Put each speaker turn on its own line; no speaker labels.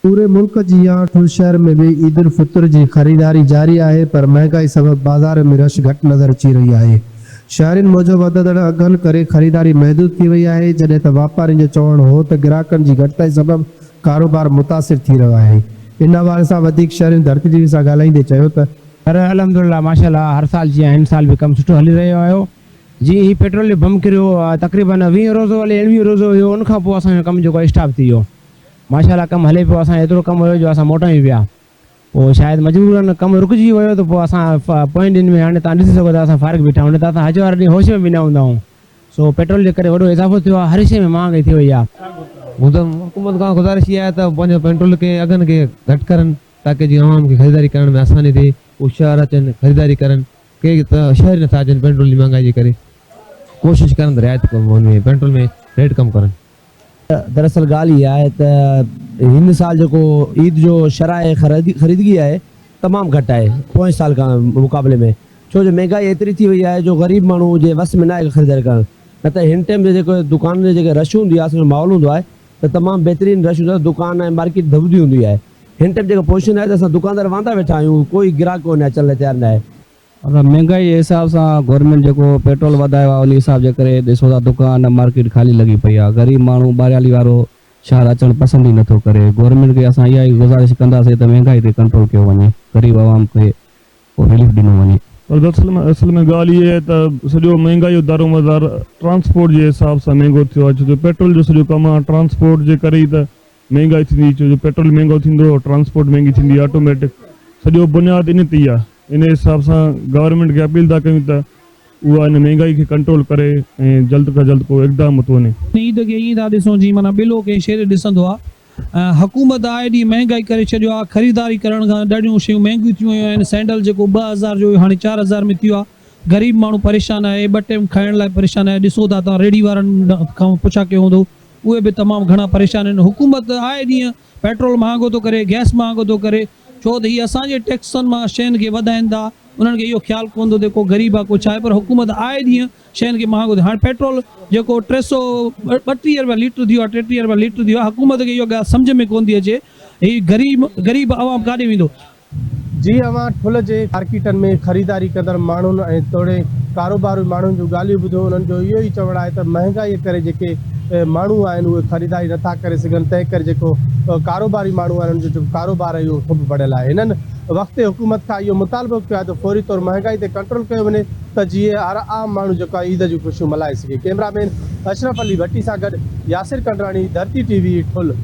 پوري ملڪ جيان ٺل شهر ۾ به عيد الفطر جي خريداري جاري آهي پر مهانگائي سبب بازار ۾ رش گهٽ نظر اچي رهي آهي. شهرين موجب وڌندڙ اگهن ڪري خريداري محدود ٿي وئي آهي جڏهن ته واپارين جو چوڻ هو ته گراهڪن جي گهٽتائي سبب ڪاروبار متاثر ٿي رهيو آهي. ان حوالي سان وڌيڪ شهرين ڌرتي ٽي وي سان ڳالهائيندي چيو ته.
پر الحمدلله ماشاءالله هر سال جيان هن سال به ڪم سٺو هلي رهيو آهي جيئن هي پيٽرول جو بم ڪريو تقريبن ويهون روزو الائي اڻويهون روزو هيو ان کان پوء اسان جو ڪم جيڪو آهي اسٽاپ ٿي ويو. ماشاءالله ڪم هلي پيو اسان ايترو ڪم هيو جو اسان موٽايون پيا پوء شايد مجبورن ڪم رڪجي ويو ته پوء اسان پوئين ڏينهن ۾ هاڻي توهان ڏسي سگهو ٿا اسان فارغ بيٺا آهيون نه ته اسان حج واري ڏينهن هوش ۾ به نه هوندا آهيون سو پيٽرول جي ڪري وڏو اضافو ٿيو آهي هر شيء ۾ مهانگائي ٿي وئي آهي.
حڪومت کان گذارش اها آهي ته پنهنجو پيٽرول کي اگهن کي گهٽ ڪرن تاڪه جيئن عوام کي خريداري ڪرڻ ۾ آساني ٿئي هو شهر اچن خريداري ڪرن ڪي ته شهر نٿا اچن پيٽرول جي مهانگائي جي ڪري ڪوشش ڪرن ته رعايت پيٽرول ۾ ريٽ ڪم ڪرن.
دراصل ڳالهه اها آهي ته هن سال جيڪو عيد جو شرح خريدگي آهي تمام گهٽ آهي پوئين سال کان مقابلي ۾ ڇو جو مهنگائي ايتري ٿي وئي آهي جو غريب ماڻهو جي وس ۾ ناهي خريداري ڪرڻ نه ته هن ٽائيم تي جيڪو دڪانن تي جيڪي رش هوندي آهي اسان جو ماحول هوندو آهي ته تمام بهترين رش هوندو آهي دڪان ۽ مارڪيٽ ڌٻڌي هوندي آهي هن ٽائيم جيڪا پوزيشن آهي ته اسان دڪاندار واندا ويٺا آهيون ڪوئي گراهڪ ڪونهي اچڻ لاء تيار ناهي.
پر مهنگائي جي حساب سان گورنمينٽ جيڪو پيٽرول وڌايو آهي انهي حساب جي ڪري ڏسو ٿا دڪان مارڪيٽ خالي لڳي پئي آهي غريب ماڻهو ٻاهريالي وارو شهر اچڻ پسند ئي نٿو ڪري گورنمينٽ کي اسان اها ئي گذارش ڪنداسين ته مهنگائي تي ڪنٽرول ڪيو وڃي غريب عوام کي ڪو رليف ڏنو وڃي.
پر دراصل ۾ اصل ۾ ڳالهه اها آهي ته سڄو مهنگائي جو دارومدار ٽرانسپورٽ جي حساب سان مهنگو ٿيو آهي ڇو جو پيٽرول جو سڄو ڪم آهي ٽرانسپورٽ جي ڪري ئي ته مهنگائي ٿيندي ڇو جو پيٽرول مهنگو ٿيندو ٽرانسپورٽ مهنگي ٿيندي آٽوميٽڪ سڄو بنياد ان تي ئي آهي ان حساب سان گورنمينٽ کي اپيل ٿا ڪيون ته اها ان مهنگائي کي ڪنٽرول ڪري ۽ جلد کان جلد ڪو اقدام ورتو وڃي.
عيد کي ائين ٿا ڏسون جيئن معنيٰ ٻلو ڪنهن شير ڏسندو آ. حڪومت آئي ڏينهن مهنگائي ڪري ڇڏيو آ. خريداري ڪرڻ کان ڏاڍيون شيون مهنگيون ٿيون ويون آهن. سينڊل جيڪو 2000 جو هيو هاڻي 4000 ۾ ٿي ويو آ. غريب ماڻهو پريشان آهي. ٻه ٽيم کائڻ لاء پريشان آهي. ڏسو ٿا توهان ريڙهي وارن کان پڇا ڪيو هوندو. اهي به تمام گهڻا پريشان آهن، حڪومت آئي ڏينهن پيٽرول مهانگو ٿو ڪري، گئس مهانگو ٿو ڪري، ڇو ته هي اسان جي ٽيڪسن مان شين کي وڌائين ٿا، انهن کي اهو خيال ڪونه ٿو ٿئي ڪو غريب آهي ڪو ڇا آهي پر حڪومت آئي ڏينهن شين کي مهانگو ٿي هاڻي پيٽرول جيڪو 332 رپيا ليٽر ٿي ويو آهي 33 رپيا ليٽر ٿي ويو آهي حڪومت کي اها ڳالهه سمجهه ۾ ڪونه ٿي اچي هي غريب غريب عوام ڪاڏي ويندو.
جي اوهان ٺل جي مارڪيٽن ۾ خريداري ڪندڙ ماڻهن ۽ توڙي ڪاروباري ماڻهن جون ڳالهيون ٻڌو انهن جو اهو ئي چوڻ آهي ته مهنگائي ڪري جيڪي ماڻهو آهن اهي خريداري نٿا ڪري سگهن تنهن ڪري جيڪو ڪاروباري ماڻهو آهن انهن جو جيڪو ڪاروبار آهي اهو ٺپ بڻيل آهي هنن وقتي حڪومت کان اهو مطالبو ڪيو آهي ته فوري طور مهنگائي تي ڪنٽرول ڪيو وڃي ته جيئن هر عام ماڻهو جيڪو آهي عيد جون خوشيون ملهائي سگهي ڪئميرا مين اشرف علي ڀٽي سان گڏ ياسر ڪنڊراڻي ڌرتي ٽي وي ٺل.